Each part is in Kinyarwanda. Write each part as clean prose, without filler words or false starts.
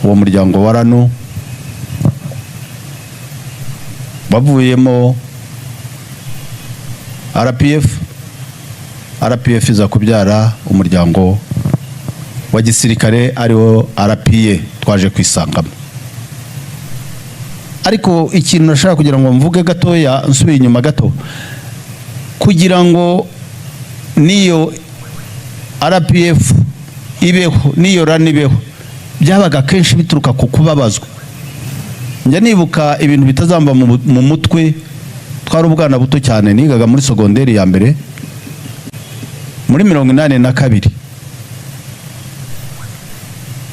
Uwo muryango wa RANU wavuyemo RPF. RPF iza kubyara umuryango wa gisirikare, ariwo RPA twaje kwisangamo. Ariko ikintu nashaka kugira ngo mvuge gatoya, nsubiye inyuma gato, kugira ngo n'iyo RPF ibeho, n'iyo RANU ibeho, byabaga kenshi bituruka ku kubabazwa. Njya nibuka ibintu bitazamba mu mutwe. Twari ubwana buto cyane, nigaga muri sogonderi ya mbere muri 82.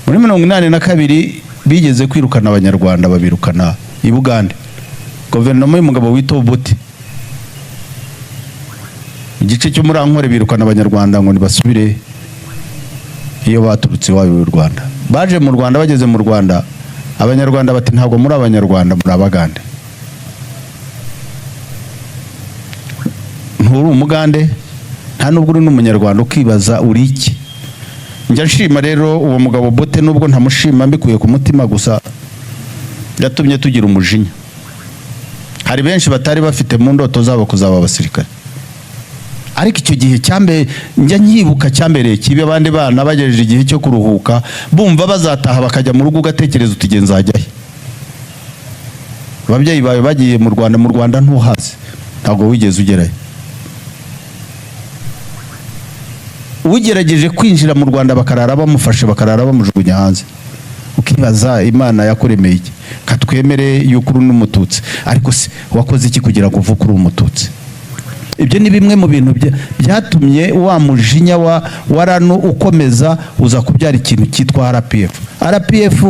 Muri 82 bigeze kwirukana Abanyarwanda, babirukana i Bugande, guverinoma y'umugabo witwa Obote. Igice cyo muri Ankore birukana Abanyarwanda ngo nibasubire iyo baturutse iwabo y'u Rwanda. Baje mu Rwanda, bageze mu Rwanda, Abanyarwanda bati: "Ntabwo muri Abanyarwanda, muri Abagande. Nturi Umugande, nta nubwo uri n'Umunyarwanda." Ukibaza uri iki? Njya nshima rero uwo mugabo Obote, nubwo ntamushima mbikuye ku mutima, gusa yatumye tugira umujinya. Hari benshi batari bafite mu ndoto zabo kuzaba abasirikare, ariko icyo gihe cyambe njya nkibuka cyambereye kibi. Abandi bana bagejeje igihe cyo kuruhuka bumva bazataha bakajya mu rugo, ugatekereza uti: "Nge nzajyahe?" Ababyeyi bawe bagiye mu Rwanda, mu Rwanda ntuhazi, ntabwo wigeze ugerayo. Ugerageje kwinjira mu Rwanda bakarara bamufashe, bakarara bamujugunya hanze. Ukibaza Imana yakuremeye iki? Katwemere yuko uri n'Umututsi, ariko se wakoze iki kugira ngo uvuke uri Umututsi? Ibyo ni bimwe mu bintu byatumye wa mujinya wa RANU ukomeza, uza kubyara ikintu cyitwa RPF. RPF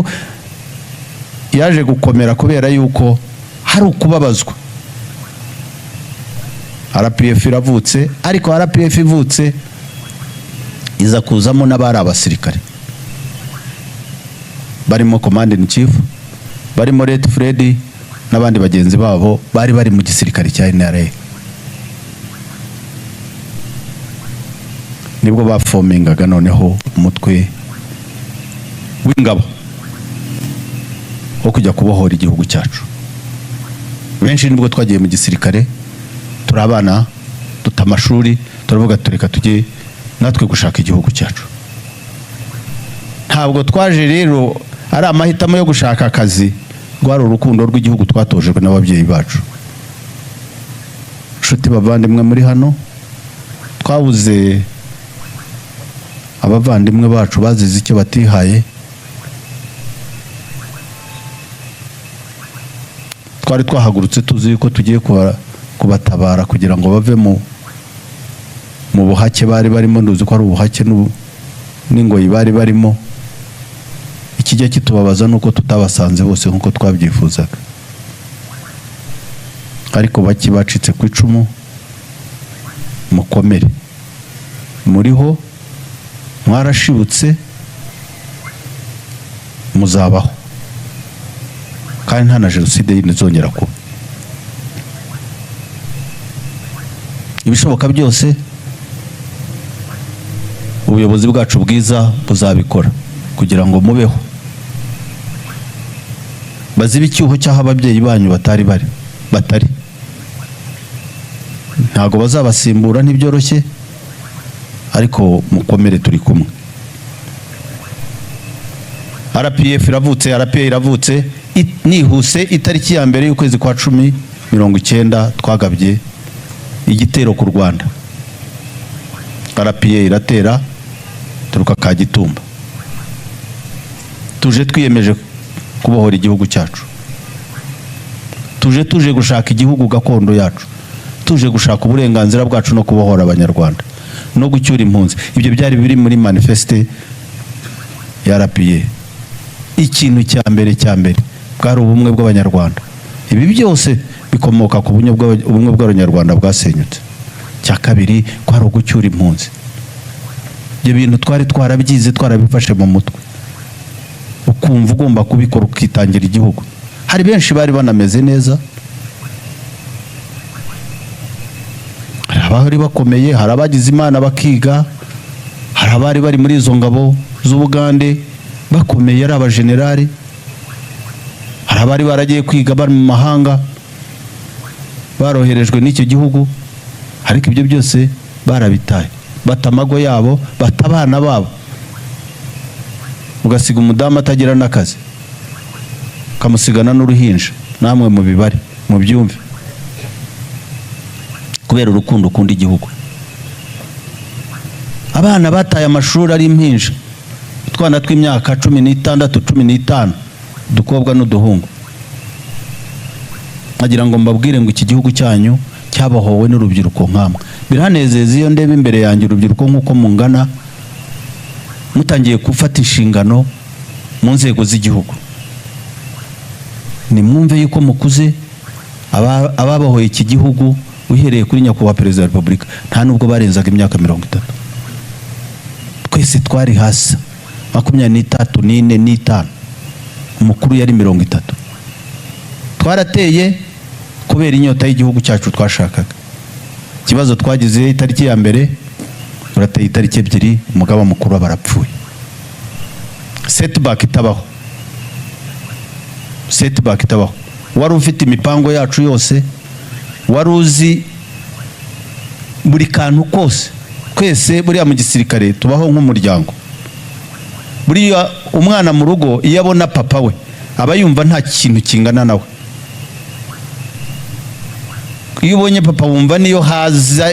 yaje gukomera kubera yuko hari ukubabazwa. RPF iravutse, ariko RPF ivutse iza kuzamo n'abari abasirikare, barimo Commander in Chief, barimo Late Fred n'abandi bagenzi babo bari bari mu gisirikare cya NRA. Nibwo bafomingaga noneho umutwe w'ingabo wo kujya kubohora igihugu cyacu. Benshi nibwo twagiye mu gisirikare turi abana, duta amashuri, turavuga tureka tujye natwe gushaka igihugu cyacu. Ntabwo twaje rero ari amahitamo yo gushaka akazi, rwari urukundo rw'igihugu twatojejwe n'ababyeyi bacu. Nshuti bavandimwe muri hano, twabuze abavandimwe bacu bazize icyo batihaye. Twari twahagurutse tuzi yuko tugiye kubatabara kugira ngo bave mu buhake bari barimo. Nduzi ko ari ubuhake n'ingoyi bari barimo. Ikijya kitubabaza nuko tutabasanze bose nk'uko twabyifuzaga, ariko bake bacitse ku icumu, mukomere, muriho, mwarashibutse, muzabaho, kandi nta na jenoside yindi izongera kuba. Ibishoboka byose ubuyobozi bwacu bwiza buzabikora kugira ngo mubeho, bazibe icyuho cy'aho ababyeyi banyu batari bari batari. Ntabwo bazabasimbura, ntibyoroshye, ariko mukomere, turi kumwe. RPF iravutse, RPA iravutse. Nihuse, itariki ya mbere y'ukwezi kwa 10 90 twagabye igitero ku Rwanda. RPA iratera turuka Kagitumba, tuje twiyemeje kubohora igihugu cyacu, tuje gushaka igihugu gakondo yacu, tuje gushaka uburenganzira bwacu no kubohora Abanyarwanda no gucyura impunzi. Ibyo byari biri muri manifeste ya RPA. Ikintu cya mbere cya mbere bwari ubumwe bw'Abanyarwanda. Ibi byose bikomoka ku ubumwe bw'Abanyarwanda bwasenyutse. Cya kabiri kwari ugucyura impunzi. Ibyo bintu twari twarabyize, twarabifashe mu mutwe, ukumva ugomba kubikora, ukitangira igihugu. Hari benshi bari banameze neza, hari abari bakomeye, hari abagize Imana bakiga, hari abari bari muri izo ngabo z'Ubugande. Bakomeye, ari abajenerali, hari abari baragiye kwiga bari mu mahanga, baroherejwe n'icyo gihugu, ariko ibyo byose barabitaye, bata amago yabo, bata abana babo, ugasiga umudamu atagira n'akazi, ukamusigana n'uruhinja. Namwe mubibare, mubyumve, kubera urukundo ukunda igihugu. Abana bataye amashuri ari impinja, utwana tw'imyaka 16, 15, udukobwa n'uduhungu. Nkagira ngo mbabwire ngo iki gihugu cyanyu cyabohowe n'urubyiruko nkamwe. Biranezeza iyo ndeba imbere yanjye urubyiruko nk'uko mungana, mutangiye gufata inshingano mu nzego z'igihugu. Nimwumve yuko mukuze. Ababohoye iki gihugu, uhereye kuri Nyakubahwa Perezida wa Repubulika, nta nubwo barenzaga imyaka 30. Twese twari hasi 23, 24, 25, umukuru yari 30. Twarateye kubera inyota y'igihugu cyacu twashakaga. Ikibazo twagize, itariki ya mbere urateye, itariki 2 umugaba mukuru aba arapfuye. Setback itabaho, setback itabaho. Wari ufite imipango yacu yose, wari uzi buri kantu kose. Twese buriya mu gisirikare tubaho nk'umuryango. Buriya umwana mu rugo iyo abona papa we, aba yumva nta kintu kingana nawe. Iyo ubonye papa, wumva niyo haza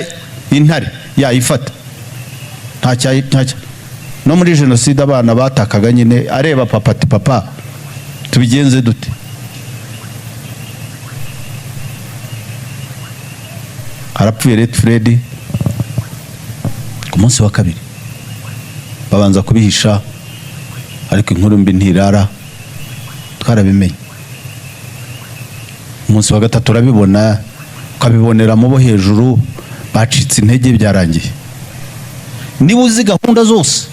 intare yayifata, ntacya. No muri jenoside abana batakaga nyine areba papa, ati: "Papa, tubigenze dute?" Arapfuye Late Fred. Ku munsi wa kabiri babanza kubihisha, ariko inkuru mbi ntirara, twarabimenye. Umunsi wa gatatu urabibona, ukabibonera mu bo hejuru bacitse intege, byarangiye. Niba uzi gahunda zose,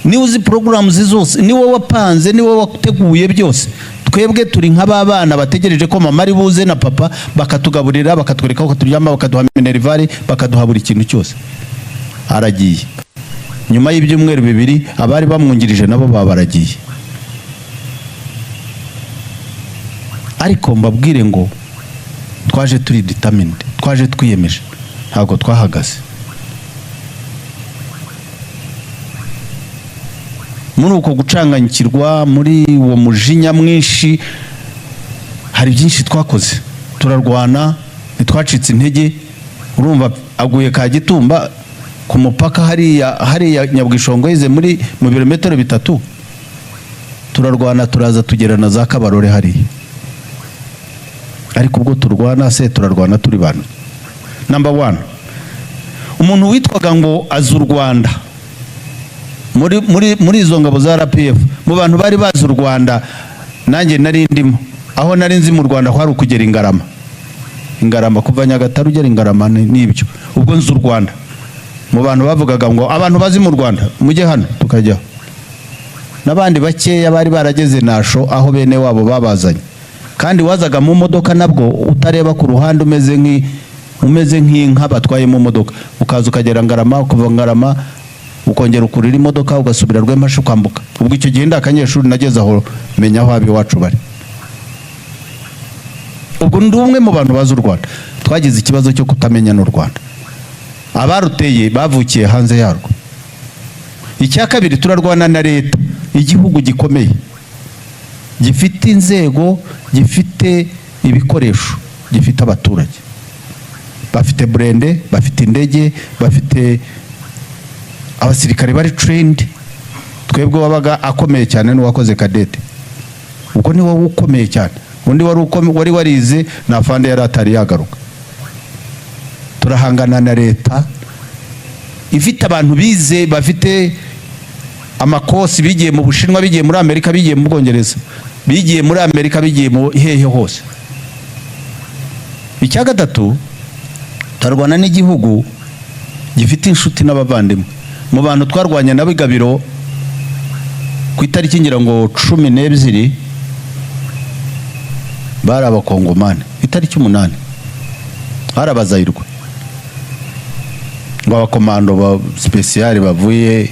niba uzi porogaramu zose, ni wowe wapanze, ni wowe wateguye byose. Twebwe turi nk'aba bana bategereje ko mama ari buze na papa, bakatugaburira, bakatwereka aho turyama, bakaduha minerval, bakaduha buri kintu cyose. Aragiye. Nyuma y'ibyumweru 2 abari bamwungirije nabo baba baragiye. Ariko mbabwire ngo twaje turi determined, twaje twiyemeje, ntabwo twahagaze. Muri uko gucanganyikirwa, muri uwo mujinya mwinshi, hari byinshi twakoze, turarwana, ntitwacitse intege. Urumva aguye Kagitumba ku mupaka hariya, hariya Nyabwishongo yize muri mu birometero 3. Turarwana, turaza tugera na za Kabarore hariya. Ariko ubwo turwana se, turarwana turi bantu? Number one, umuntu witwaga ngo azi u Rwanda muri izo ngabo za RPF, mu bantu bari bazi u Rwanda, nanjye nari ndimo. Aho nari nzi mu Rwanda kwari ukugera Ingarama. Ingarama, kuva Nyagatare ugera Ingarama, nibyo ubwo nzi u Rwanda. Mu bantu bavugaga ngo abantu bazi mu Rwanda mujye hano, tukajyaho, n'abandi bakeya bari barageze Nasho aho bene wabo babazanye. Kandi wazaga mu modoka nabwo utareba ku ruhande, umeze nk'inka batwaye mu modoka, ukaza ukagera Ngarama, ukuva Ngarama ukongera ukurira imodoka, ugasubira Rwempasha, ukambuka. Ubwo icyo gihe ndi akanyeshuri, nageze aho menya aho ab'iwacu bari. Ubwo ndi umwe mu bantu bazi u Rwanda. Twagize ikibazo cyo kutamenya n'u Rwanda, abaruteye bavukiye hanze yarwo. Icya kabiri, turarwana na leta, igihugu gikomeye, gifite inzego, gifite ibikoresho, gifite abaturage, bafite burende, bafite indege, bafite abasirikare bari trained. Twebwe wabaga akomeye cyane n'uwakoze cadet, ubwo ni wowe ukomeye cyane. Undi wari warize na afande yari atari yagaruka. Turahangana na leta ifite abantu bize, bafite amakosi, bigiye mu Bushinwa, bigiye muri Amerika, bigiye mu Bwongereza, bigiye muri Amerika, bigiye mu hehe hose. Icya gatatu, turarwana n'igihugu gifite inshuti n'abavandimwe. Mu bantu twarwanye nabo i Gabiro ku itariki ngira ngo 12, bari Abakongomani. Itariki 8 bari Abazayirwa, ngo abakomando ba spécial bavuye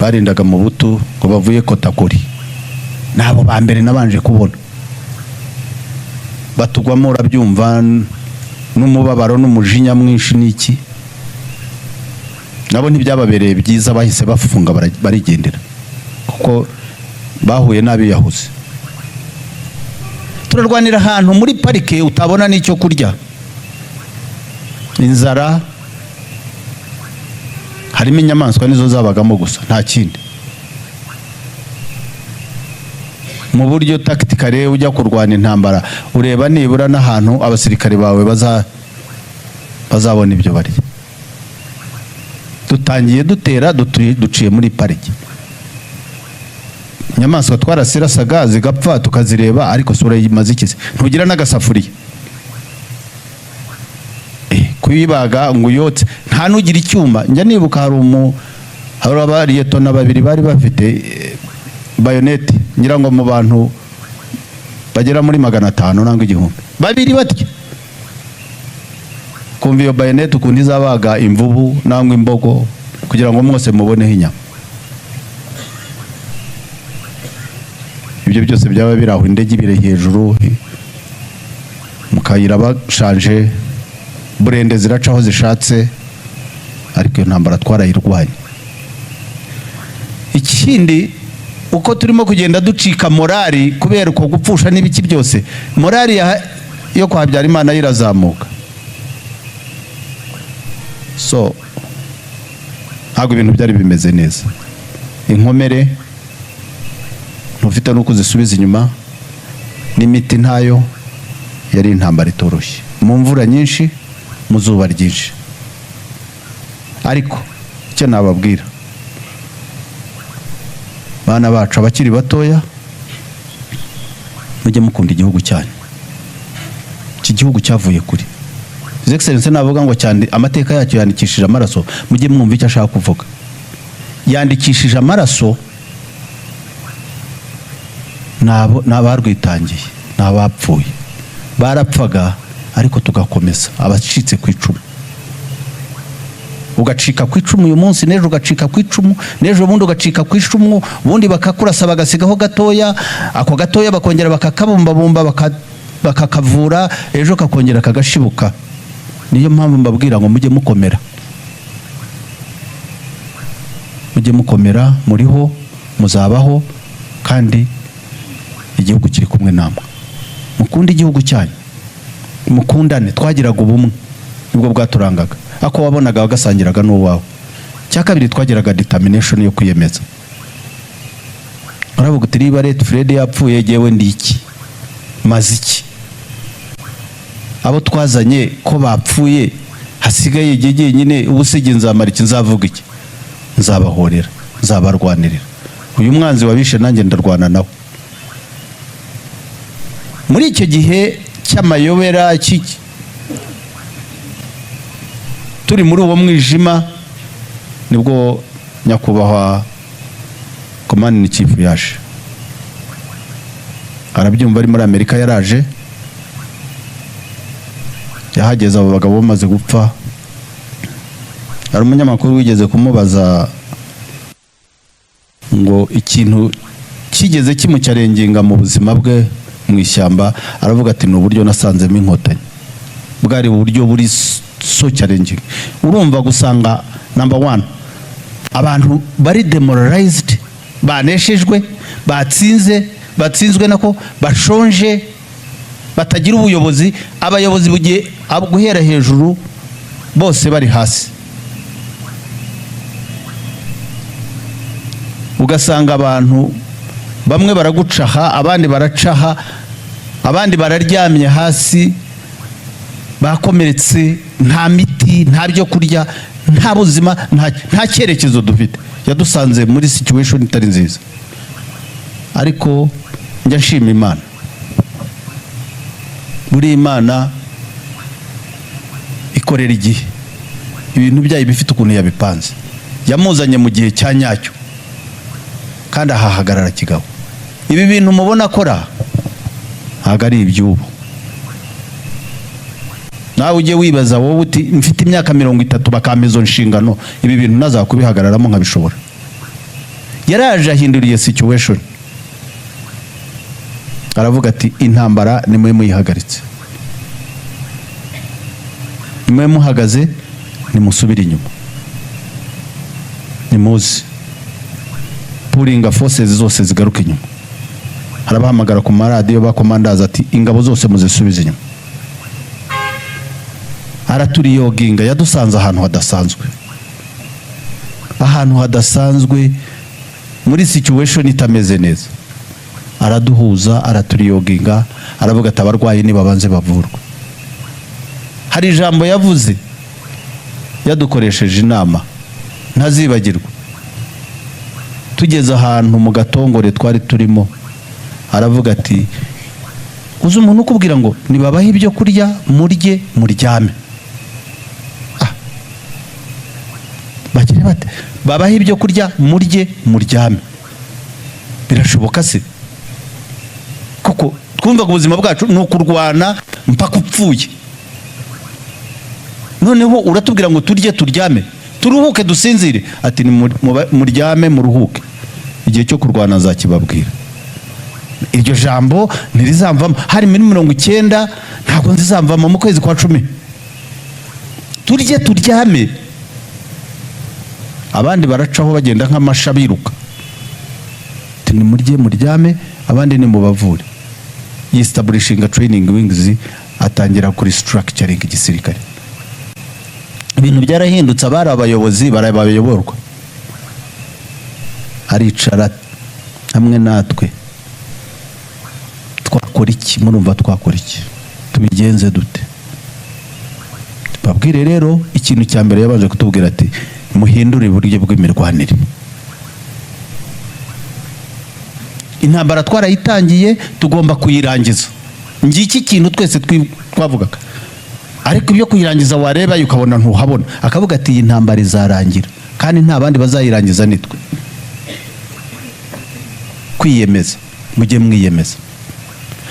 Barindaga Mobutu ngo bavuye Kotakoli. Nabo ba mbere nabanje kubona batugwamo, urabyumva, n'umubabaro n'umujinya mwinshi n'iki. Nabo ntibyababereye byiza, bahise bafunga barigendera kuko bahuye n'abiyahuzi. Turarwanira ahantu muri parike utabona n'icyo kurya, inzara, harimo inyamaswa nizo zabagamo gusa, nta kindi. Mu buryo tactically ujya kurwana intambara, ureba nibura n'ahantu abasirikare bawe bazabona ibyo barya. Dutangiye dutera, duciye muri pariki, inyamaswa twarasirasaga zigapfa tukazireba, ariko sura imaze iki se? Ntugira n'agasafuriya. Kuyibaga ngo uyotse, nta nugira icyuma. Njya nibuka hari abariyetona babiri bari bafite bayoneti, ngira ngo mu bantu bagera muri 500 nangwa 1000, babiri batya. Kumva iyo bayoneti ukuntu izabaga imvubu nangwa imbogo kugira ngo mwose muboneho inyama. Ibyo byose byaba biri aho, indege ibiri hejuru mu kayira bashanje, burende ziraca aho zishatse, ariko iyo ntambara twarayirwanye. Ikindi, uko turimo kugenda ducika morali kubera uko gupfusha n'ibiki byose, morali yo kwa Habyarimana yo irazamuka. So ntabwo ibintu byari bimeze neza, inkomere ntufite n'uko uzisubiza inyuma, n'imiti ntayo. Yari intambara itoroshye, mu mvura nyinshi, mu zuba ryinshi. Ariko icyo nababwira, bana bacu abakiri batoya, mujye mukunda igihugu cyanyu. Iki gihugu cyavuye kuri His Excellency. Navuga ngo cyane amateka yacyo yandikishije amaraso, mujye mwumva icyo ashaka kuvuga. Yandikishije amaraso nabo, ni abarwitangiye, ni abapfuye. Barapfaga ariko tugakomeza. Abacitse ku icumu, ugacika ku icumu uyu munsi, n'ejo ugacika ku icumu, n'ejo bundi ugacika ku icumu, ubundi bakakurasa bagasigaho gatoya, ako gatoya bakongera bakakabumbabumba, bakakavura, ejo kakongera kagashibuka. Niyo mpamvu mbabwira ngo mujye mukomera, mujye mukomera, muriho, muzabaho, kandi igihugu kiri kumwe namwe. Mukunde igihugu cyanyu, mukundane. Twagiraga ubumwe, nibwo bwaturangaga. Ako wabonaga wagasangiraga n'uwawe. Icya kabiri, twagiraga determination yo kwiyemeza. Uravuga uti: "Niba late Fred yapfuye, jyewe ndi iki? Maze iki? Abo twazanye ko bapfuye, hasigaye igihe jyenyine, ubu se jye nzamara iki? Nzavuga iki? Nzabahorera, nzabarwanirira. Uyu mwanzi wabishe nanjye ndarwana nawe." Muri icyo gihe cy'amayobera, turi muri uwo mwijima, nibwo nyakubahwa Commander in Chief yaje, arabyumva ari muri Amerika. Yaraje, yahageze abo bagabo bamaze gupfa. Hari umunyamakuru wigeze kumubaza ngo ikintu kigeze kimuchallenginga mu buzima bwe mu ishyamba, aravuga ati: "Ni uburyo nasanzemo Inkotanyi." Bwari uburyo buri so challenging. Urumva, gusanga number one abantu bari demoralized, baneshejwe, batsinze, batsinzwe nako, bashonje, batagira ubuyobozi, abayobozi bugiye guhera hejuru bose bari hasi, ugasanga abantu bamwe baragucaha, abandi baracaha, abandi bararyamye hasi bakomeretse, nta miti, nta byo kurya, nta buzima, nta cyerekezo dufite. Yadusanze muri situation itari nziza, ariko njya nshima Imana. Buri Imana ikorera igihe, ibintu byayo bifite ukuntu yabipanze. Yamuzanye mu gihe cya nyacyo kandi ahahagarara kigabo. Ibi bintu mubona akora ntabwo ari iby'ubu. Nawe ujye wibaza wowe uti: "Mfite imyaka 30, bakampa izo nshingano, ibi bintu nazakubihagararamo nkabishobora?" Yaraje ahindura iyo situation, aravuga ati: "Intambara nimwe muyihagaritse, nimwe muhagaze, nimusubire inyuma, nimuze pulling forces zose zigaruka inyuma." Harabahamagara ku maradiyo ba commanders, ati: "Ingabo zose muzisubize inyuma." Araturiyoginga. Yadusanze ahantu hadasanzwe, ahantu hadasanzwe, muri situation itameze neza. Araduhuza, araturiyoginga, aravuga ati: "Abarwayi nibabanze bavurwe." Hari ijambo yavuze yadukoresheje inama ntazibagirwa. Tugeze ahantu mu gatongore twari turimo, aravuga ati: "Uzi umuntu ukubwira ngo nibabahe ibyo kurya, murye, muryame?" Ah. Bagire bate? "Babahe ibyo kurya, murye, muryame, birashoboka se?" Kuko twumvaga ubuzima bwacu ni ukurwana mpaka upfuye, noneho uratubwira ngo turye, turyame, turuhuke, dusinzire. Ati: "Ni muryame, muruhuke, igihe cyo kurwana nzakibabwira." Iryo jambo ntirizamvamo. Hari muri 90, ntabwo nzizamvamo, mu kwezi kwa 10. Turye, turyame, abandi baracaho bagenda nk'amasha biruka. Ati: "Nimurye, muryame, abandi nimubavure." Yestablishinga training wings, atangira kuri structuring igisirikare. Ibintu byarahindutse, abari abayobozi barabayoborwa. Aricara hamwe natwe: "Twakora iki? Murumva twakora iki? Tubigenze dute?" Babwire rero, ikintu cya mbere yabanje kutubwira ati: "Muhindure uburyo bw'imirwanire. Intambara twarayitangiye, tugomba kuyirangiza." Ngiki kintu twese twavugaga, ariko ibyo kuyirangiza wareba ukabona ntuhabona. Akavuga ati: "Iyi ntambara izarangira, kandi nta bandi bazayirangiza, nitwe." Kwiyemeza, mujye mwiyemeza.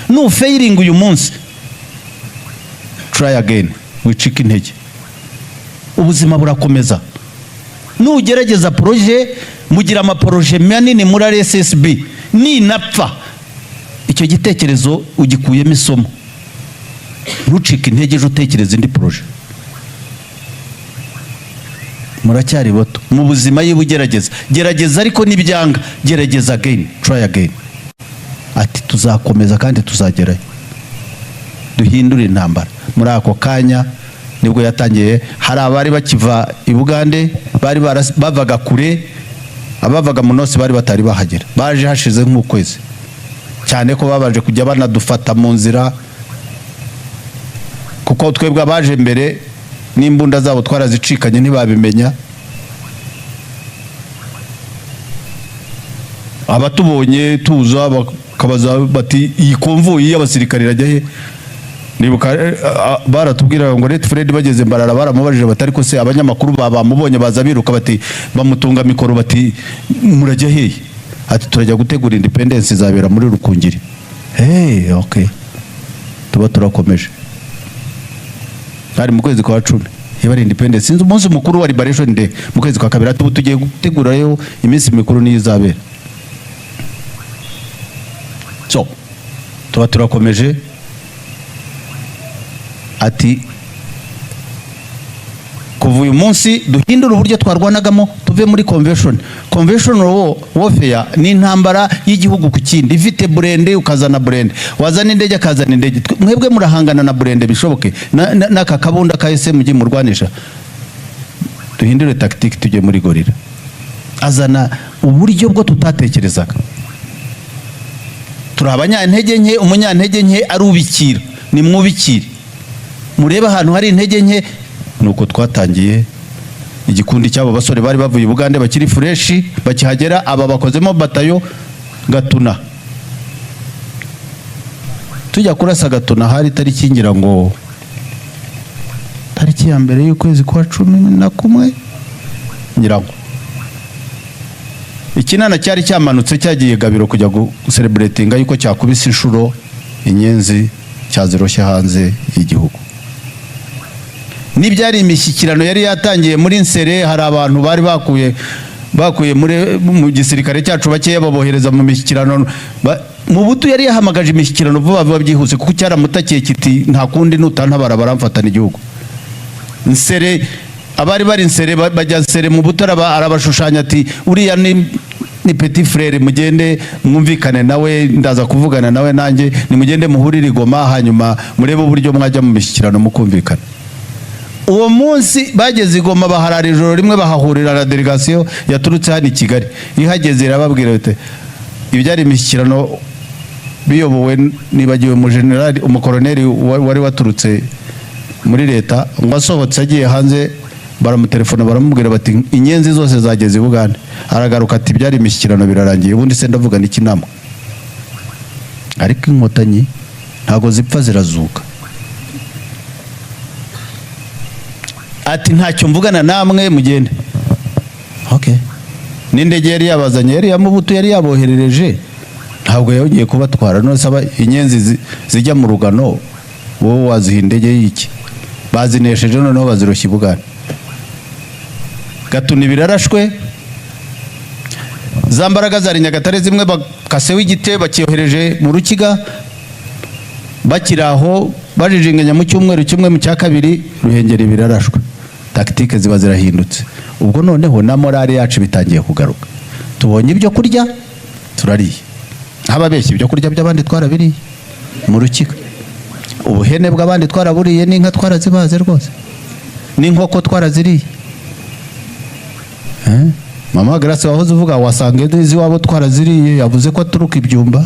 Nufailinga uyu munsi, try again, wicika intege, ubuzima burakomeza. Nugerageza projet, mugira amaprojets manini muri RSSB, ninapfa, icyo gitekerezo ugikuyemo isomo, ntucike intege, ejo utekereza indi projet. Muracyari bato mu buzima, yiba ugerageza, gerageza, ariko nibyanga, gerageza again, try again. Ati: "Tuzakomeza kandi tuzagerayo, duhindure intambara." Muri ako kanya nibwo yatangiye. Hari abari bakiva i Bugande, bari bavaga kure, abavaga mu North bari batari bahagera, baje hashize nk'ukwezi, cyane ko babanje kujya banadufata mu nzira, kuko twebwe abaje mbere n'imbunda zabo twarazicikanye, ntibabimenya. Abatubonye tuza bakabaza bati: "Iyi convoy y'abasirikare irajya he?" Nibuka baratubwiraga ngo Late Fred bageze Mbarara baramubajije bati: "Ariko se abanyamakuru bamubonye baza biruka?" Bati, bamutunga mikoro bati: "Murajya hehe?" Ati: "Turajya gutegura independence izabera muri Rukungiri." Hey, okay, tuba turakomeje. Hari mu kwezi kwa 10, niba ari independence, sinzi, umunsi mukuru wa Liberation Day mu kwezi kwa kabiri. Ati: "Ubu tugiye gutegurayo iminsi mikuru, niyo izabera." So tuba turakomeje. Ati: "Kuva uyu munsi duhindure uburyo twarwanagamo, tuve muri conventional warfare." Ni intambara y'igihugu ku kindi, ifite burende ukazana burende, wazana indege akazana indege. Mwebwe murahangana na burende bishoboke n'aka kabunda ka SMG murwanisha. Duhindure tactique, tujye muri guerrilla. Azana uburyo bwo tutatekerezaga. Turi abanyantege nke, umunyantege nke arubikira, nimwubikire, murebe ahantu hari intege nke. Nuko twatangiye igikundi cy'abo basore bari bavuye i Bugande, bakiri fresh, bakihagera. Aba bakozemo batayo Gatuna. Tujya kurasa Gatuna hari tariki, ngira ngo tariki ya 1 y'ukwezi kwa 11, ngira ngo. Ikinana cyari cyamanutse cyagiye Gabiro kujya gucelebratinga yuko cyakubise inshuro inyenzi, cyaziroshye hanze y'igihugu. N'ibyari imishyikirano yari yatangiye muri Nsere, hari abantu bari bakuye Bakuye muri mu gisirikare cyacu bakeya, babohereza mu mishyikirano. Mobutu yari yahamagaje imishyikirano vuba vuba byihuse, kuko cyaramutakiye kiti: "Nta kundi, nutantabara baramfatana igihugu." Nsere, abari bari Nsere bajya Nsere, Mobutu arabashushanya ati: "Uriya ni petit frère, mugende mwumvikane nawe, ndaza kuvugana nawe nanjye. Nimugende muhurire i Goma, hanyuma murebe uburyo mwajya mu mishyikirano mukumvikana." Uwo munsi bageze i Goma, baharara ijoro rimwe, bahahurira na delegasiyo yaturutse hano i Kigali. Ihageze irababwira iti ibyari imishyikirano biyobowe, nibagiwe umujenerali, umukoroneri wari waturutse muri leta. Ngo asohotse agiye hanze, baramutelefona, baramubwira bati: "Inyenzi zose zageze i Bugande." Aragaruka ati: "Byari imishyikirano, birarangiye, ubundi se ndavuga n'iki namwe?" Ariko Inkotanyi ntabwo zipfa, zirazuka. Ati: "Ntacyo mvugana namwe, mugende." Okay, n'indege yari yabazanye, yari ya Mobutu, yari yaboherereje, ntabwo yongeye kubatwara. None se inyenzi zijya mu rugano, wowe waziha indege y'iki? Bazinesheje, noneho baziroshya i Bugande. Gatuna birarashwe, za mbaraga zari Nyagatare zimwe bakaseho igite, bakiyohereje mu Rukiga. Bakiri aho bajijinganya, mu cyumweru kimwe, mu cya kabiri, Ruhengeri birarashwe. Tactique ziba zirahindutse. Ubwo noneho na morale yacu bitangiye kugaruka, tubonye ibyo kurya, turariye. Ntababeshya, ibyo kurya by'abandi twarabiriye mu Rukiga, ubuhene bw'abandi twaraburiye, n'inka twarazibaze rwose, n'inkoko twaraziriye. Eh? Mama Grace wahoze uvuga, wasanga iz'iwabo twaraziriye. Yavuze ko aturuka ibyumba,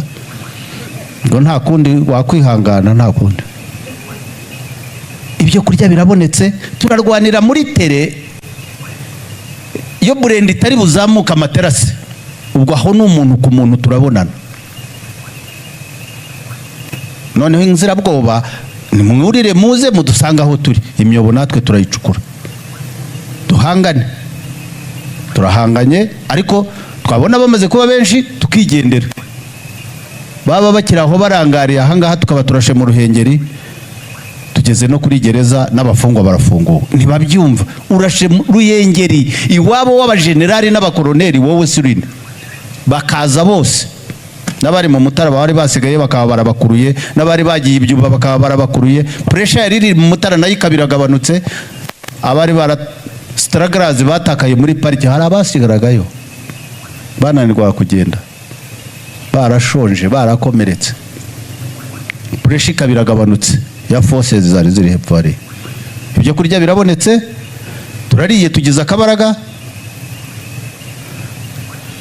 ngo nta kundi wakwihangana, nta kundi. Ibyo kurya birabonetse, turarwanira muri terrain. Iyo burende itari buzamuka amaterasi, ubwo aho ni umuntu ku muntu, turabonana. Noneho inzirabwoba: "Nimwurire muze mudusange aho turi." Imyobo natwe turayicukura, duhangane. Turahanganye, ariko twabona bamaze kuba benshi tukigendera. Baba bakiri aho barangariye ahangaha, tukaba turashe mu Ruhengeri, tugeze no kuri gereza, n'abafungwa barafunguwe. Ntibabyumva, urashe mu Ruhengeri, iwabo w'abajenerali n'abakoroneri, wowe si urinde? Bakaza bose, n'abari mu Mutara bari basigaye bakaba barabakuruye, n'abari bagiye ibyumba bakaba barabakuruye. Pressure yari iri mu Mutara nayo ikaba iragabanutse. Abari bara stragglers batakaye muri pariki, hari abasigaragayo bananirwa kugenda, barashonje, barakomeretse. Pressure ikaba iragabanutse ya forces zari ziri hepfo hariya. Ibyo kurya birabonetse, turariye, tugize akabaraga.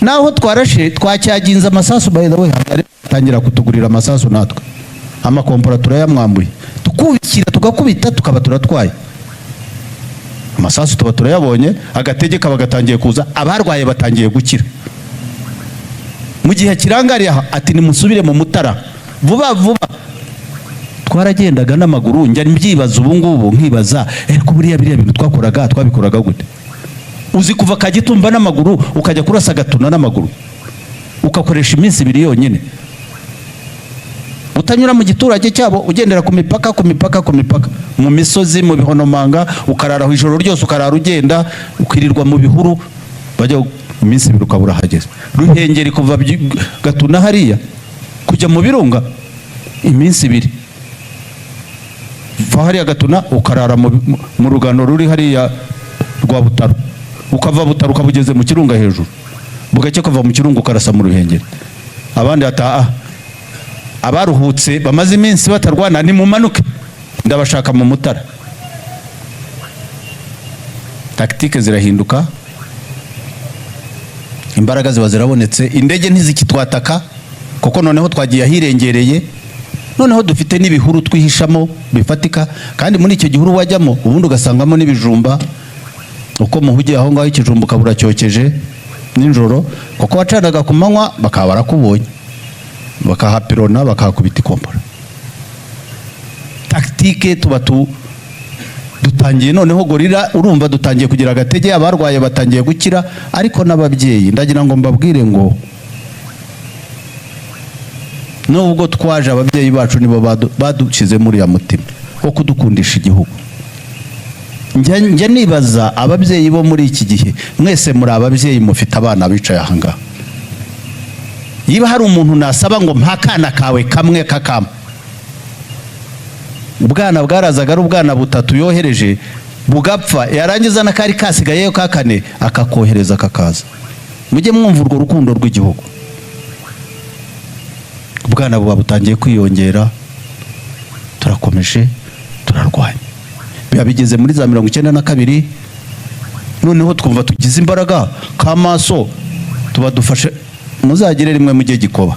Naho twarashe, twacyaginze amasasu. By the way, tangira kutugurira amasasu, natwe amakompora turayamwambuye, tukubikira, tugakubita, tukaba turatwaye amasasu, tuba turayabonye. Agatege kaba gatangiye kuza, abarwaye batangiye gukira. Mu gihe kirangariye aha, ati: "Nimusubire mu Mutara vuba vuba." Twaragendaga n'amaguru. Njya mbyibaza ubu ngubu, nkibaza ariko buriya biriya bintu twakoraga twabikoraga gute? Uzi kuva Kagitumba n'amaguru, ukajya kurasa Gatuna n'amaguru, ugakoresha iminsi 2 yonyine, utanyura mu giturage cyabo, ugendera ku mipaka, ku mipaka, ku mipaka, mu misozi, mu bihonomanga, ukarara aho ijoro ryose, ukarara ugenda, ukirirwa mu bihuru, bajya iminsi 2 ukaba urahageze. Ruhengeri, kuva Gatuna hariya kujya mu birunga, iminsi 2. Va hariya Gatuna, ukarara mu rugano ruri hariya rwa Butaro, ukava Butaro ukaba ugeze mu kirunga hejuru, bugacya ukava mu kirunga ukarasa mu Ruhengeri. Abandi bataha, abaruhutse bamaze iminsi batarwana: "Nimumanuke, ndabashaka mu Mutara." Tactique zirahinduka, imbaraga ziba zirabonetse, indege ntizikitwataka kuko noneho twagiye ahirengereye, noneho dufite n'ibihuru twihishamo bifatika. Kandi muri icyo gihuru wajyamo, ubundi ugasangamo n'ibijumba. Uko muhugiye aho ngaho, ikijumba ukaba uracyokeje nijoro, kuko wacanaga ku manywa bakaba barakubonye, bakahapirona, bakahakubita ikompora. Tactique tuba dutangiye noneho guerrilla. Urumva dutangiye kugira agatege, abarwaye batangiye gukira. Ariko n'ababyeyi, ndagira ngo mbabwire ngo nubwo twaje, ababyeyi bacu nibo badushyize muri uriya mutima wo kudukundisha igihugu. Njya nibaza ababyeyi bo muri iki gihe. Mwese muri ababyeyi, mufite abana bicaye aha ngaha. Niba hari umuntu nasaba ngo mpa akana kawe kamwe, kakama ubwana bwarazaga ari ubwana butatu yohereje bugapfa, yarangiza n'akari kasigayeyo ka kane akakohereza kakaza. Mujye mwumva urwo rukundo rw'igihugu. Ubwana buba butangiye kwiyongera, turakomeje turarwanya, biba bigeze muri za 92. Noneho twumva tugize imbaraga k'amaso, tuba dufashe. Muzagire rimwe mujye Gikoba.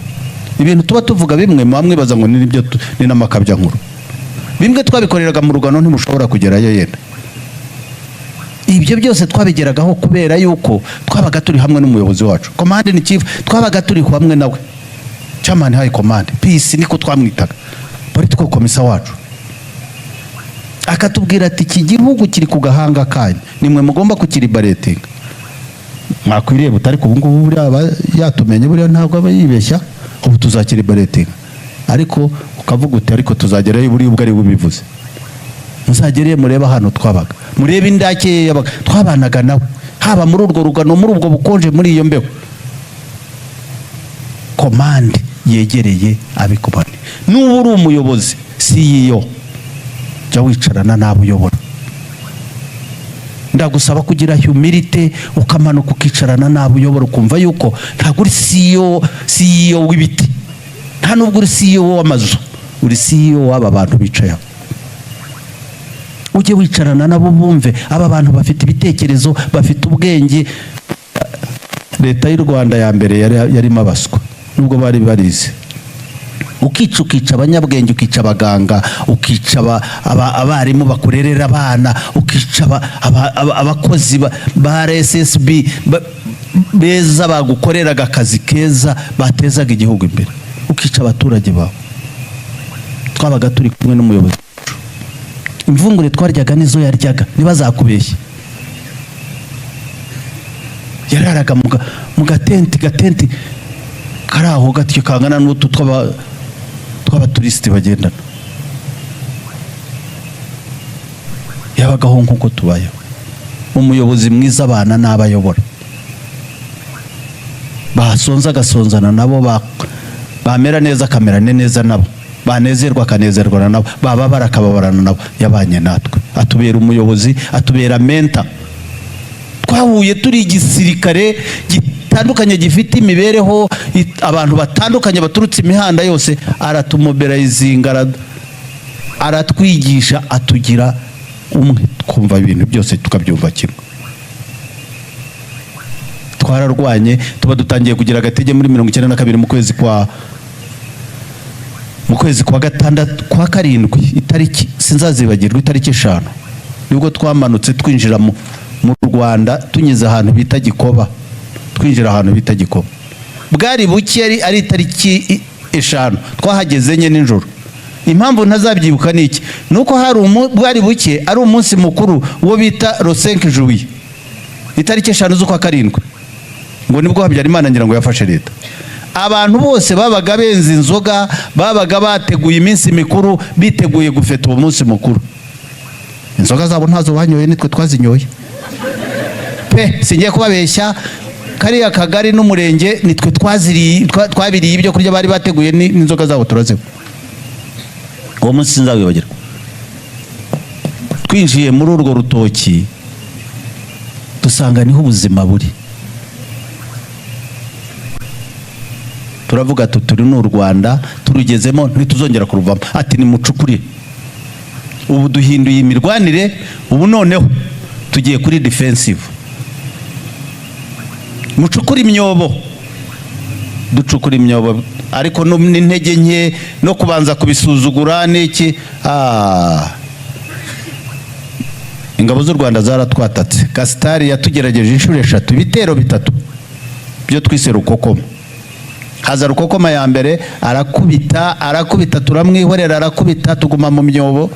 Ibintu tuba tuvuga bimwe muba mwibaza ngo ni nibyo ni n'amakabya nkuru. Bimwe twabikoreraga mu rugano, ntimushobora kugerayo yenda. Ibyo byose twabigeragaho kubera yuko twabaga turi hamwe n'umuyobozi wacu, commander in chief. Twabaga turi hamwe nawe, chairman high command, PC niko twamwitaga, political commissar wacu. Akatubwira ati: "Iki gihugu kiri ku gahanga kanyu, nimwe mugomba kukiliberatinga." Mwakwiriye butari ubu ngubu, buriya aba yatumenye, buriya ntabwo aba yibeshya. Ubu tuzakiliberatinga, ariko ukavuga uti: "Ariko tuzagerayo." Buriya ubwo ari bubivuze, muzagereye murebe ahantu twabaga, murebe indake ye yabaga, twabanaga nawe, haba muri urwo rugano, muri ubwo bukonje, muri iyo mbeho. Command yegereye abikomande. Nuba uri umuyobozi, CEO, jya wicarana n'abo uyobora. Ndagusaba kugira humility, ukamanuka ukicarana n'abo uyobora, ukumva yuko ntabwo uri CEO, CEO w'ibiti, nta nubwo uri CEO w'amazu, uri CEO w'aba bantu bicaye aho. Ujye wicarana nabo, bumve aba bantu bafite ibitekerezo, bafite ubwenge. Leta y'u Rwanda ya mbere yarimo abaswa, nubwo bari barize. Ukica abanyabwenge, ukica abaganga, ukica abarimu bakurerera abana, ukica abakozi ba RSSB beza bagukoreraga akazi keza, batezaga igihugu imbere, ukica abaturage bawe. Twabaga turi kumwe n'umuyobozi wacu. Imvungure twaryaga nizo yaryaga, ntibazakubeshye. Yararaga mu gatenti kari aho gatyo, kangana n'utu tw'abaturisiti bagendana. Yabagaho nk'uko tubayeho. Umuyobozi mwiza abana n'abo ayobora, basonza agasonzana nabo, bamera neza akamerana neza nabo, banezerwa akanezerwana nabo, bababara akababarana nabo. Yabanye natwe, atubera umuyobozi, atubera mentor. Twahuye turi igisirikare gitandukanye, gifite imibereho, abantu batandukanye baturutse imihanda yose. Aratumobilizinga, aratwigisha, atugira umwe, twumva ibintu byose tukabyumva kimwe. Twararwanye, tuba dutangiye kugira agatege muri 92, mu kwezi kwa gatandatu, kwa karindwi, itariki sinzazibagirwa, itariki 5, nibwo twamanutse twinjira mu Rwanda, tunyuze ahantu bita Gikoba. Twinjira ahantu bita Gikoba bwari buke, ari itariki 5, twahageze 4 nijoro. Impamvu ntazabyibuka ni iki? Ni uko hari bwari buke, ari umunsi mukuru wo bita le 5 juillet, itariki 5 z'ukwa karindwi, ngo nibwo Habyarimana ngira ngo yafashe leta. Abantu bose babaga benze inzoga, babaga bateguye iminsi mikuru, biteguye gufeta uwo munsi mukuru. Inzoga zabo ntazo banyoye, nitwe twazinyoye pe. Singiye kubabeshya, kariya kagari n'umurenge nitwe twaziriye, twabiriye ibyo kurya bari bateguye, n'inzoga zabo turazinywa. Uwo munsi sinzawibagirwa. Twinjiye muri urwo rutoki, dusanga niho ubuzima buri. Turavuga tuti: "Turi ni u Rwanda, turugezemo, ntituzongera kuruvamo." Ati: "Nimucukure." Ubu duhinduye imirwanire, ubu noneho tugiye kuri defensive. Mucukure imyobo. Ducukura imyobo, ariko n'intege nke no kubanza kubisuzugura n'iki. Ingabo z'u Rwanda zaratwatatse. Kasitari yatugerageje inshuro eshatu, ibitero bitatu byo twise rukokoma. Haza rukokoma ya mbere, arakubita, arakubita, turamwihorera, arakubita, tuguma mu myobo.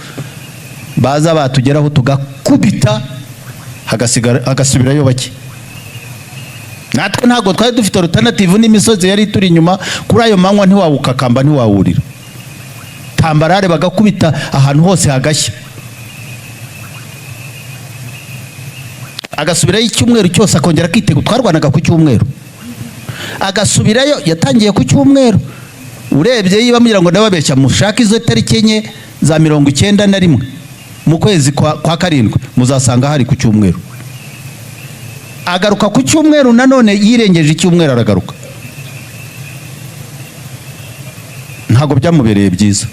Baza batugeraho tugakubita, hagasigara, hagasubirayo bake. Natwe ntabwo twari dufite alternative, n'imisozi yari ituri inyuma. Kuri ayo manywa ntiwawukakamba, ntiwawurira tambarare, bagakubita ahantu hose hagashya. Agasubirayo icyumweru cyose, akongera akitegura. Twarwanaga ku cyumweru, agasubirayo. Yatangiye ku cyumweru. Urebye, yiba mugira ngo ndababeshya, mushake izo tariki 4 za 91 mu kwezi kwa karindwi, muzasanga hari ku cyumweru. Agaruka ku cyumweru nanone, yirengeje icyumweru aragaruka. Ntabwo byamubereye byiza,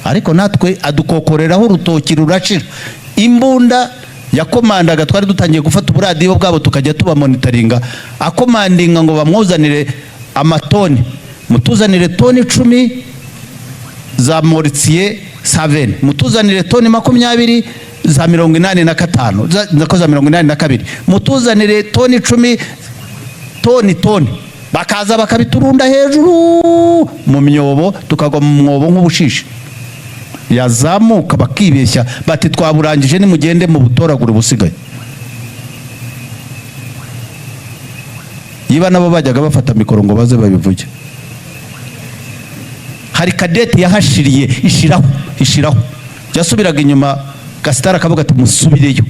ariko natwe adukokoreraho urutoki rurashira. Imbunda yakomandaga, twari dutangiye gufata uburadiyo bwabo, tukajya tubamonitaringa. Akomandinga ngo bamwuzanire amatoni, mutuzanire toni 10 za mortier 7, mutuzanire toni 20 za 85, nako za 82, mutuzanire toni 10, toni toni. Bakaza bakabiturunda hejuru mu myobo, tukagwa mu mwobo nk'ubushishi. Yazamuka bakibeshya bati: "Twaburangije, nimugende mu butoragure busigaye." Yiba nabo bajyaga bafata mikoro ngo baze babivuge. Hari kadeti yahashiriye, ishiraho, ishiraho. Yasubiraga inyuma, Gasitari akavuga ati: "Musubireyo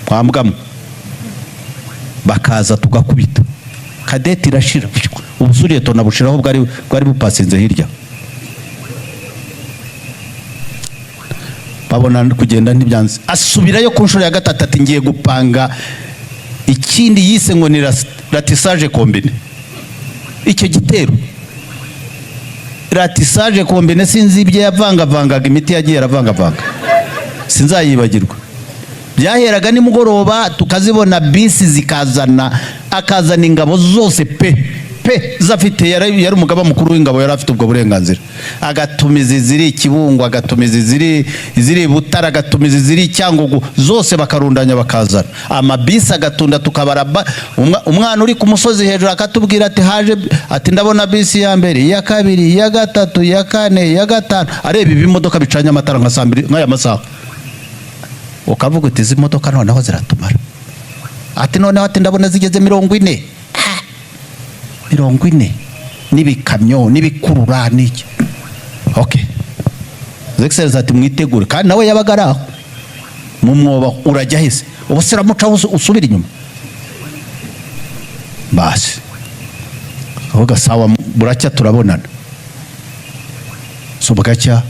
mwambwamo." Bakaza tugakubita, kadeti irashira, ubusuriye tunabushiraho, bwari bupasinze hirya. Babona kugenda ntibyanze, asubirayo ku nshuro ya gatatu ati: "Ngiye gupanga ikindi," yise ngo ni ratissage combiné. Icyo gitero ratissage combiné, sinzi ibyo yavangavangaga, imiti yagiye aravangavanga, sinzayibagirwa. Byaheraga nimugoroba, tukazibona bisi zikazana, akazana ingabo zose pe pe zafite. Yari umugaba mukuru w'ingabo, yari afite ubwo burenganzira. Agatumiza iziri i Kibungo, agatumiza iziri i Butare, agatumiza iziri i Cyangugu, zose bakarundanya, bakazana amabisi, agatunda, tukabara umwana uri ku musozi hejuru akatubwira ati: "Haje," ati: "Ndabona bisi ya mbere, iya kabiri, iya gatatu, iya kane, iya gatanu." Areba ibimodoka bicanye amatara nka saa mbiri nk'aya masaha, ukavuga uti: "Izi modoka noneho ziratumara." Ati: "Noneho," ati, "ndabona zigeze 40." 40 n'ibikamyo n'ibikurura n'iki. Okay, Excellence ati: "Mwitegure." Kandi nawe yabaga ari aho mu mwoba. Urajya hese? Ubu siramucaho usubira inyuma. Basi avuga: "Sawa, buracya turabonana." So bugacya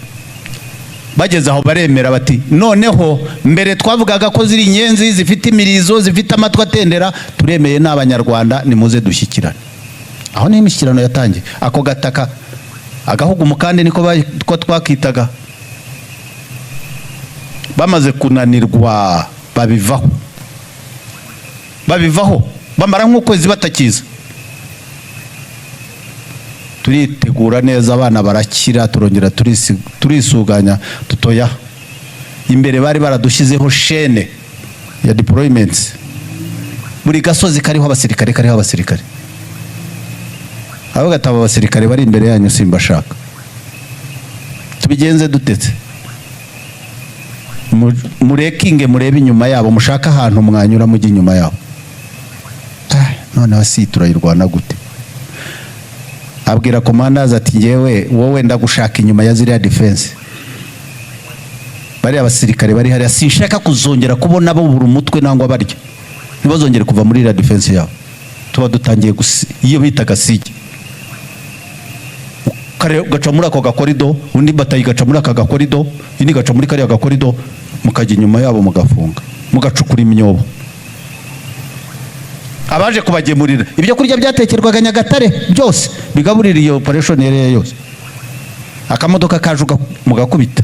bageze aho baremera bati: "Noneho mbere twavugaga ko ziri inyenzi, zifite imirizo, zifite amatwi atendera, turemeye, ni Abanyarwanda, nimuze dushyikirane." Aho niho imishyikirano yatangiye. Ako gataka agahugu mukandi niko ko twakitaga. Bamaze kunanirwa babivaho, babivaho, bamara nk'ukwezi batakiza. Turitegura neza, abana barakira, turongera turisuganya, tutoya. Imbere bari baradushyizeho chaîne ya deployments, buri gasozi kariho abasirikare, kariho abasirikare. Avuga ati: "Aba basirikare bari imbere yanyu simbashaka, tubigenze dutetse? Murekinge, murebe inyuma yabo, mushake ahantu mwanyura mujye inyuma yabo." Ah, noneho si turayirwana gute? Abwira commanders ati: "Ngewe, wowe ndagushaka inyuma ya ziriya defense, bariya basirikare bari hariya, sinshaka kuzongera kubona babura umutwe nangwa barya, ntibazongere kuva muri iriya defense yabo." Tuba dutangiye iyo bitaga siege. Ugaca muri ako gakorido, undi batayi igaca muri aka gakorido, indi igaca muri kariya gakorido, mukajya inyuma yabo, mugafunga, mugacukura imyobo. Abaje kubagemurira ibyo kurya byatekerwaga Nyagatare byose, bigaburira iyo operation yari yose. Akamodoka kaje mugakubita,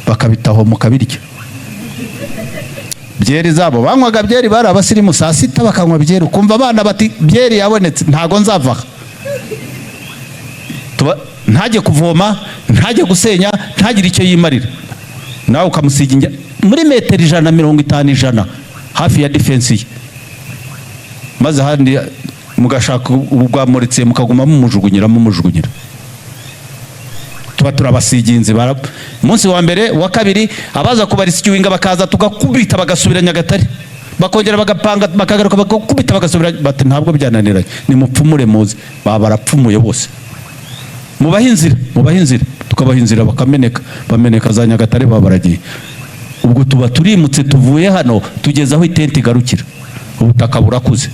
bakabitaho, mukabirya. Byeri zabo banywaga, byeri, bari abasirimu. Saa sita bakanywa byeri, ukumva abana bati: "Byeri yabonetse, ntago nzava aha." Ntajye kuvoma, ntajye gusenya, ntagire icyo yimarira, nawe ukamusiga muri metero 150, 100 hafi ya defense ye, maze ahandi mugashaka ubwamuritse, mukaguma mumujugunyira, mumujugunyira. Tuba turabasiginze. Umunsi wa mbere, wa kabiri, abaza kubarescuinga bakaza, tugakubita, bagasubira Nyagatare, bakongera bagapanga, bakagaruka, bagakubita, bagasubira. Bati: "Ntabwo byananiranye, nimupfumure muze." Baba barapfumuye bose. "Mubahe inzira, mubahe inzira." Tukabaha inzira, bakameneka, bameneka za Nyagatare, baba baragiye. Ubwo tuba turimutse, tuvuye hano tugeze aho itente igarukira, ubutaka burakuze.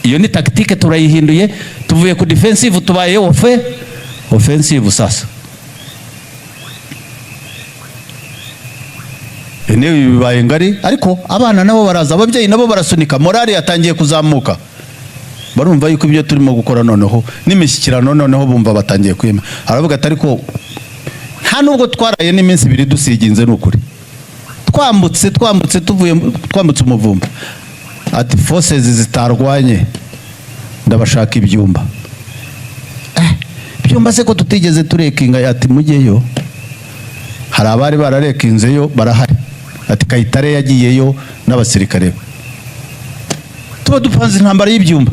Iyo ni tactique, turayihinduye, tuvuye ku defensive tubaye offensive. Sasa intebe bibaye ngari, ariko abana nabo baraza, ababyeyi nabo barasunika, morale yatangiye kuzamuka, barumva yuko ibyo turimo gukora noneho n'imishyikirano, noneho bumva batangiye kwima. Aravuga ati: "Ariko nta nubwo twaraye n'iminsi 2 dusiginze, ni ukuri, twambutse tuvuye, twambutse umuvumba." Ati: "Forces zitarwanye, ndabashaka ibyumba." Ibyumba se ko tutigeze turekinga? Ati: "Mujyeyo, hari abari bararekinzeyo, barahari." Ati: "Kayitare yagiyeyo n'abasirikare be." Tuba dupanze intambara y'ibyumba,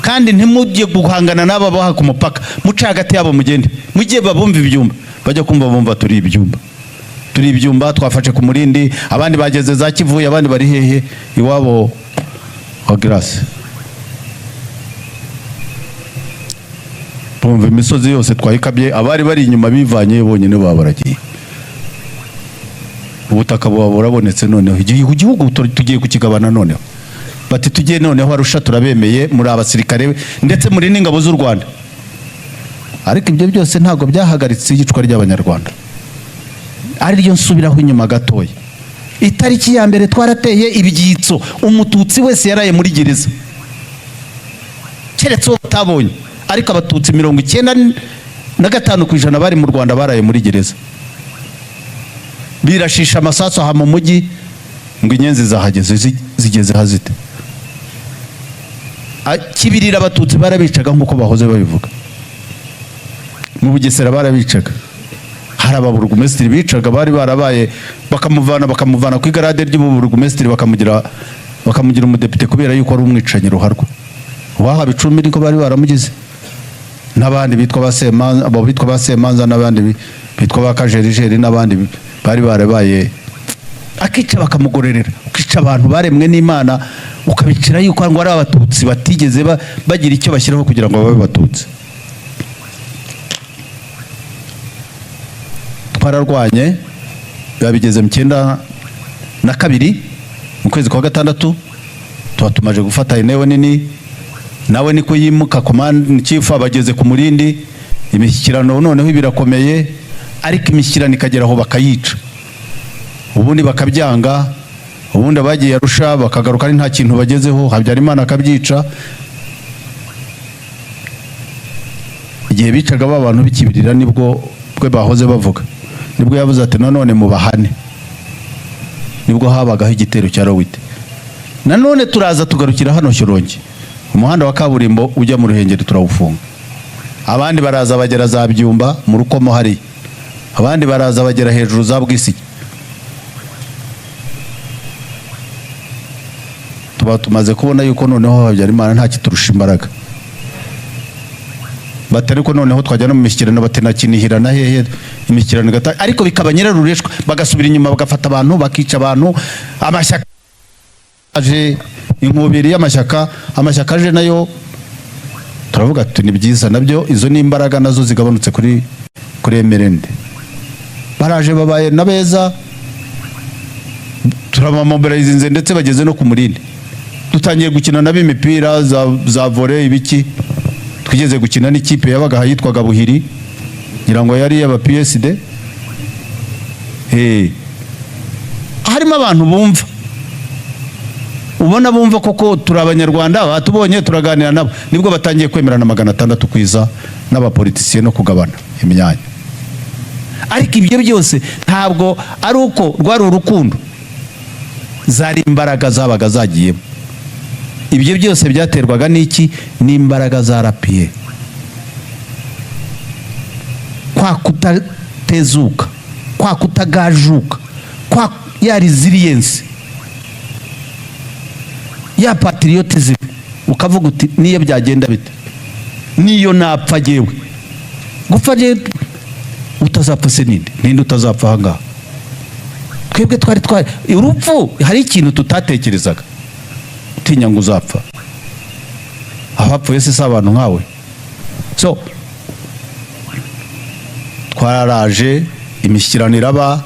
kandi ntimujye guhangana n'aba baha ku mupaka, muce hagati yabo, mugende mujye babumva ibyumba. Bajya kumva bumva turi ibyumba, turi ibyumba, twafashe ku Murindi, abandi bageze za Kivuye, abandi bari hehe iwabo wa Grace. Bumva imisozi yose twayikabye, abari bari inyuma bivanye bonyine, baba baragiye, ubutaka buba burabonetse. Noneho igihugu tugiye kukigabana. Noneho bati: "Tugiye noneho Arusha, turabemeye, muri abasirikare ndetse muri n'ingabo z'u Rwanda." Ariko ibyo byose ntabwo byahagaritse iyicwa ry'Abanyarwanda, ariryo nsubiraho inyuma gatoya. Itariki ya mbere twarateye ibyitso, Umututsi wese yaraye muri gereza keretse uwo batabonye, ariko Abatutsi 95% bari mu Rwanda baraye muri gereza. Birashisha amasasu aha mu mujyi ngo inyenzi zahageze, zigeze hazite. Kibirira Abatutsi barabicaga nk'uko bahoze babivuga, mu Bugesera barabicaga, hari ababurugumesitiri bicaga bari barabaye, bakamuvana ku igarade ry'ububurugumesitiri, bakamugira umudepite kubera yuko ari umwicanyi ruharwa. Uwaha Bicumbi niko bari baramugize, n'abandi bitwa ba Semanza, abo bitwa ba Semanza, n'abandi bitwa ba Kajerijeri, n'abandi bari barabaye. Akica bakamugororera. Ukica abantu baremwe n'Imana, ukabicira yuko ngo ari Abatutsi batigeze bagira icyo bashyiraho kugira ngo babe Abatutsi. Twararwanye, biba bigeze mu 92 mu kwezi kwa gatandatu, tuba tumaze gufata eneo nini. Nawe niko yimuka, command chief abageze ku Murindi. Imishyikirano noneho birakomeye, ariko imishyikirano ikagera aho bakayica, ubundi bakabyanga, ubundi abagiye Arusha bakagaruka ari nta kintu bagezeho, Habyarimana akabyica. Igihe bicaga ba bantu b'Ikibirira, nibwo bwe bahoze bavuga, nibwo yavuze ati: "Nanone mubahane." Nibwo habagaho igitero cya Rowite. Nanone turaza tugarukira hano Shyorongi, umuhanda wa kaburimbo ujya mu Ruhengeri turawufunga. Abandi baraza bagera za Byumba mu Rukomo hariya, abandi baraza bagera hejuru za Bwisigi. Tuba tumaze kubona yuko noneho Habyarimana nta kiturusha imbaraga. Bati: "Ariko noneho twajya no mu mishyikirano." Bati: "Na Kinihira na hehe." Imishyikirano igata, ariko bikaba nyirarureshwa, bagasubira inyuma bagafata abantu, bakica abantu. Amashyaka aje, inkubiri y'amashyaka, amashyaka aje nayo, turavuga tuti: "Ni byiza nabyo, izo ni imbaraga nazo zigabanutse kuri MRND." Baraje babaye na beza, turabamobilizinze ndetse bageze no ku Murindi. Dutangiye gukina nabo imipira za volley, ibiki. Twigeze gukina n'ikipe yabaga aha yitwaga Buhiri, ngira ngo yari iy'aba PSD. Harimo abantu bumva, ubona bumva koko turi Abanyarwanda, batubonye turaganira nabo, nibwo batangiye kwemerana 600 kwiza n'abapolitisiye no kugabana imyanya. Ariko ibyo byose ntabwo ari uko rwari urukundo, zari imbaraga zabaga zagiyemo. Ibyo byose byaterwaga n'iki? N'imbaraga za RPA, kwa kutatezuka, kwa kutagajuka, kwa ya resilience, ya patriotism, ukavuga uti: "Niyo byagenda bite, niyo napfa jyewe, gupfa jyewe." Utazapfa se ninde? Ninde utazapfa aha ngaha? Twebwe twari urupfu hari ikintu tutatekerezaga, utinya ngo uzapfa. Abapfuye se si abantu nkawe? So twararaje, imishyikirano iraba.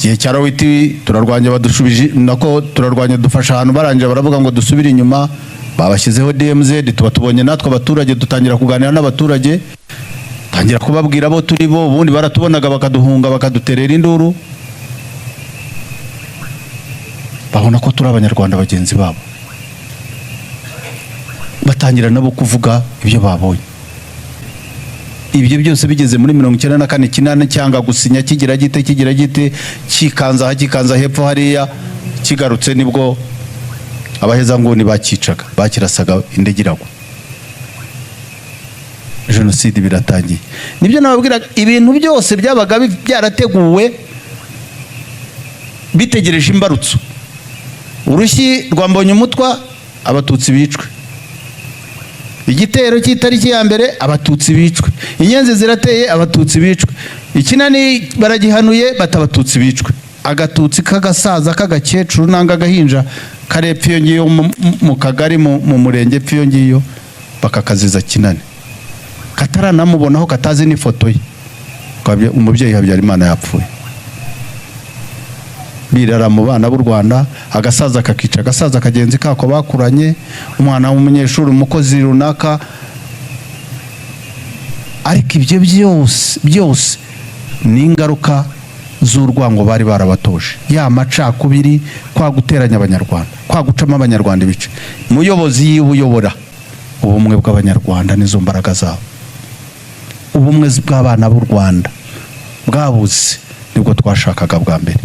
Igihe cya Lowiti turarwanya, badushubije, nako turarwanya, dufasha ahantu, barangije baravuga ngo dusubire inyuma, babashyizeho DMZ. Tuba tubonye natwe abaturage, dutangira kuganira n'abaturage, tangira kubabwira abo turi bo. Ubundi baratubonaga bakaduhunga, bakaduterera induru. Babona ko turi Abanyarwanda bagenzi babo, batangira nabo kuvuga ibyo babonye. Ibyo byose bigeze muri 94, Kinani cyanga gusinya, kigira gite, kigira gite, kikanza aha, kikanza hepfo hariya, kigarutse nibwo abahezanguni bakicaga, bakirasaga, indege iragwa, jenoside biratangiye. Nibyo nababwiraga, ibintu byose byabaga byarateguwe, bitegereje imbarutso. Urushyi rwa Mbonyumutwa, Abatutsi bicwe. Igitero cy'itariki ya mbere, Abatutsi bicwe. Inyenzi zirateye, Abatutsi bicwe. Ikinani baragihanuye, bata Abatutsi bicwe. Agatutsi k'agasaza, k'agakecuru nanga agahinja karepfa iyo ngiyo mu kagari, mu murenge epfo iyo ngiyo, bakakaziza Kinani, kataranamubonaho, katazi n'ifoto ye. Umubyeyi Habyarimana yapfuye, birara mu bana b'u Rwanda. Agasaza kakica agasaza kagenzi kako bakuranye, umwana w'umunyeshuri, umukozi runaka. Ariko ibyo byose byose ni ingaruka z'urwango bari barabatoje, ya macakubiri, kwa guteranya Abanyarwanda, kwa gucamo Abanyarwanda ibice. Muyobozi yiwe uyobora, ubumwe bw'Abanyarwanda nizo mbaraga zabo. Ubumwe bw'abana b'u Rwanda bwabuze, nibwo twashakaga bwa mbere.